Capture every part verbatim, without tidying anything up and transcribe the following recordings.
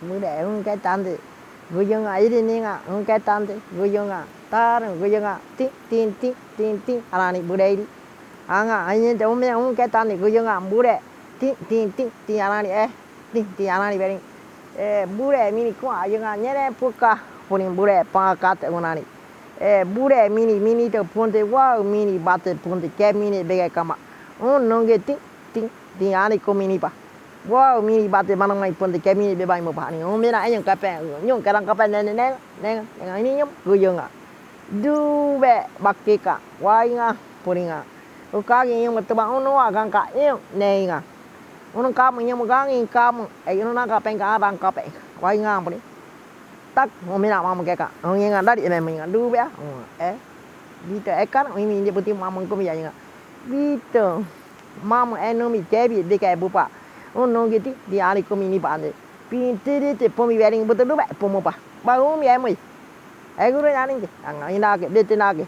Burec ungketante guiunga, iri ninga ungketante guiunga, taru guiunga, ting, ting, ting, ting, ting, ara ni burec iri. Anga, añen te ome ungketante guiunga, burec, ting, ting, ting, ting, ara ni, e, ting, ting, ara ni bering. E, burec mini kua, añen nga, nyere puka, puni burec, pa kate unani. E, burec mini, mini te punte, wau mini bate punte, ke mini bege kama. Un nungge ting, ting, ting, ani ko mini pa. Wau mini bate manamai punte, ke mini bebai mo pa ni. Un mena enyong kape, nyong kerang kape, ne, ne, ne, ne, ne, ini nyong guiunga. Dube bakeka, wai nga, puni nga. Ukagi nyong mo tuba, un nua kangka, nyong, ne nga. Un kamo nyong mo kangka, kamo, e, un nangka pengka, rangka pe. Wai nga, puni. Tak, un mena mamo keka. Un ngenga dadi, e, me, me nga dube a. Un, e. Bito, e, kan, un mi indi buti mamo kumi ya nga. Bito. Mamo, e, numi kebi, dike bupa. Un nungge ti, di ari kumi ni bande. Pinti di ti pumi bering buto dube, pumu pa. Ba umi, e, mui. E, guru nani ke. Anga inake, bete nake.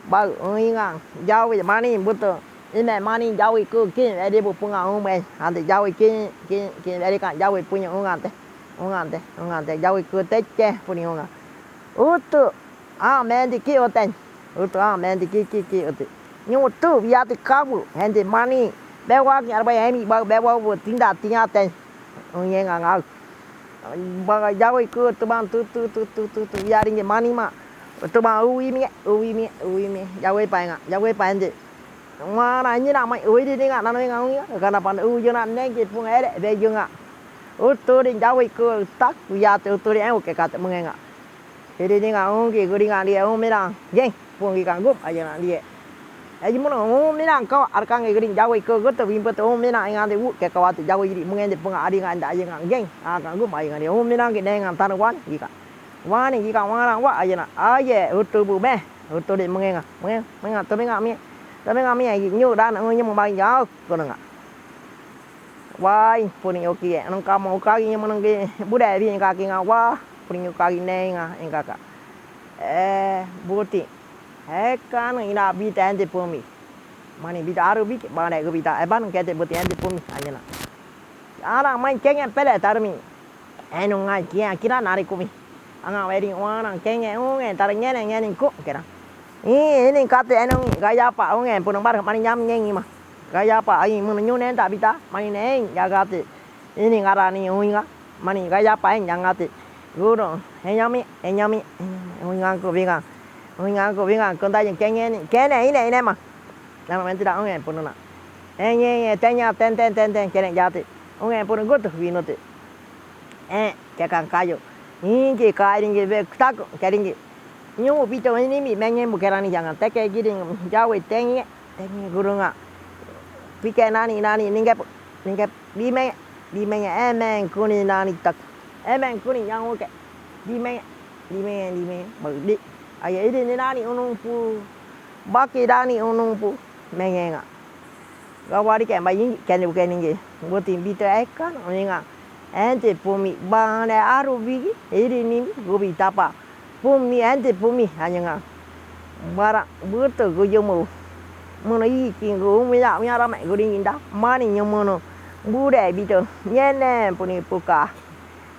Ba, un inga, jawi, mani, buto. Ime, mani, jawi, ku, ki, e, di bu, punga, umi. Ante, jawi, ki, ki, ki, e, di ka, jawi, punya, ungante. Ungante, ungante, jawi ku teke puni unga. Utu, a, menti ki oten. Utu, a, menti ki, ki, ki oten. Nyutu, biati kabu, henti mani. Bewa ki arba hemi, ba, bewa bu, tinda, tinda ten. Unye nga nga. Ba, jawi ku, tuban, tu, tu, biari nge mani ma. Tuban, uwi mi, uwi mi, uwi mi. Jawi pa nga, jawi pa henti. Ngana, ini na mai, ui di nga, nano nga, ui nga, kana pan, ui jona, neng ki pung ere, be jona. Utu di jawi ku tak, ui ate, utu di, e, uke kate, menge nga. Iri di nga, ungki, guri nga, di, umi na, geng, pung ki kanggup, aja na, di. E, jimuna, umi na, kau, arkang, guri, jawi ku, gutu, bimpe, umi na, inga, di, uke, kau ate, jawi, di, menge, di, pung, ari nga, da, aja nga, geng, a, kanggup, aja nga, di, umi na, ki, neng, tanu, wan, ki ka. Wani, ki ka, wan, wa, aja na, aja, utu, bu, me. Utu di mengenga, mengenga, mengenga, temenga mi, temenga mi, ai, nyu dan, nyu mumbai jao, ko nenga. Wai, puni oki e, nung kamo ukaki nyu menung ki, bude bi ngka ki nga wa, puni ukaki ne nga, ngka ka. E, buti. He kan ina bita ente pumi. Mani bita aru biki, bane gu bita, e ban kete buti ente pumi, anjana. Ara mai kenge pele tarmi. Enung ngai kia kira nari kumi. Anga weri wana kenge unge tar ngene ngene ku kira. I, ini kate enung gayapa unge punung bar mani nyam ngengi ma. Gayapa ai mun nyune ta bita mani ne eng jagate. Ini ngarani uinga mani gayapa eng jangate. Guru enyami enyami uinga ku binga. Uinga ku binga kunda jeng kenge ni kene ine ine ma. Nama mentira unge pununa. Enye enye tenya ten ten ten ten kene jate. Unge punu gutu binute. E, kekang kayu. Ingi kai ringi be kutaku, keringi. Nyu bito ini mi menye mu kerani jangan. Teke giring jawe tengi, tengi gurunga. Pike nani, nani, ningkep, ningkep, bime, bime, emeng kuni nani tak. Emeng kuni yang oke. Bime, bime, bime, bagdi. Aye iri ni nani unung pu. Baki dani unung pu. Mengenga. Gawari ke mba ingi kene buke ningi. Buti bito ekan uninga. Ente pumi bane aru bigi iri nimi gubi tapa. Pumi ente pumi anyenga. Bara buto gujumu. Muna iki ngu umiya umiya rame guri inda. Mani nyumunu. Bure bito. Nyene puni puka.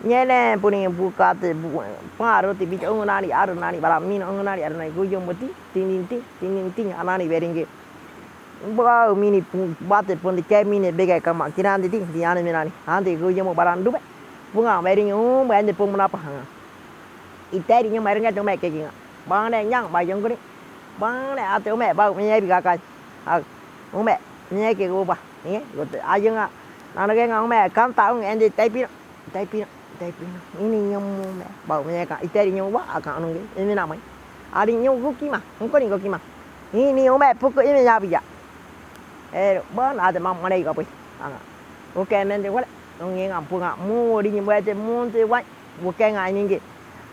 Nyene puni puka te bu-, paru te bito ungu nani aru nani bara mino ungu nani aru nani gujumu ti. Tin tin tin tin tin anani beringi. Bau mini pung bate pung di ke mini bege kama kiran di di di ani minani. Andi gujumu baran dube. Punga meringi um bende pung muna pahanga. Iteri nyung meringi tume kekinga. Bang ne nyang ba yung kuni. Bang ne ate ume bau mini bi kakai. Ag ume mini ke guba. Ni gutu ayunga. Nanu kenga ume kanta ung endi taipi. Taipi. Taipi ini nyemu me bau me ka iteri nyemu ba aka anu ge ini namai. Ari nyemu guki ma, ngko ni guki ma. Ini ume puku ini nyabi ya. E, bon ade ma mane ka pui. Anga. Oke mende wale. Nungi nga punga mu ri nyemu ete munti wai. Oke nga ini ge.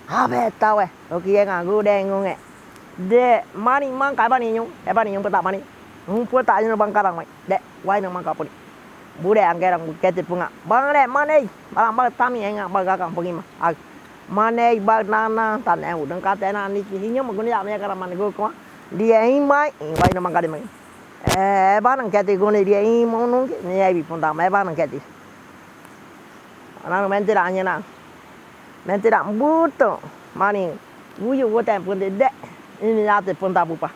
Abe tawe. Oke nga gude ngunge. De mani mangka ebani nyung, ebani nyung peta mani. Nyung peta nyung bangkarang mai. De wai nung mangka puni. Bure angkerang bu kete punga. Bang de mani, barang bang tami enga bang kakang pungi ma. Ag mani bang nana tan eu deng kate na niki hinyum guni ya mani karang mani gu kuma. Dia imai, wai nung mangka di mai. E, ebanang kete guni dia imu nungki, ni ebi punta ma ebanang kete. Anang mentira anyana. Menteran buto, mani, uyu uoten pun te de, ini ate pun ta bupa.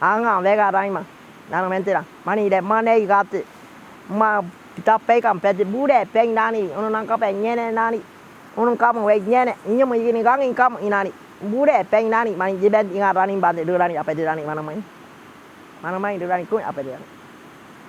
Anga wega rani ma, nano menteran, mani le mane i gate, ma, kita pei kam pete bure pei nani, ono nang kape ngene nani, ono kamu wei ngene, inyo mo ini kangi kamu inani, bure pei nani, mani jiben inga rani bande rurani ape rurani mana mai. Mana mai rurani kun ape rurani.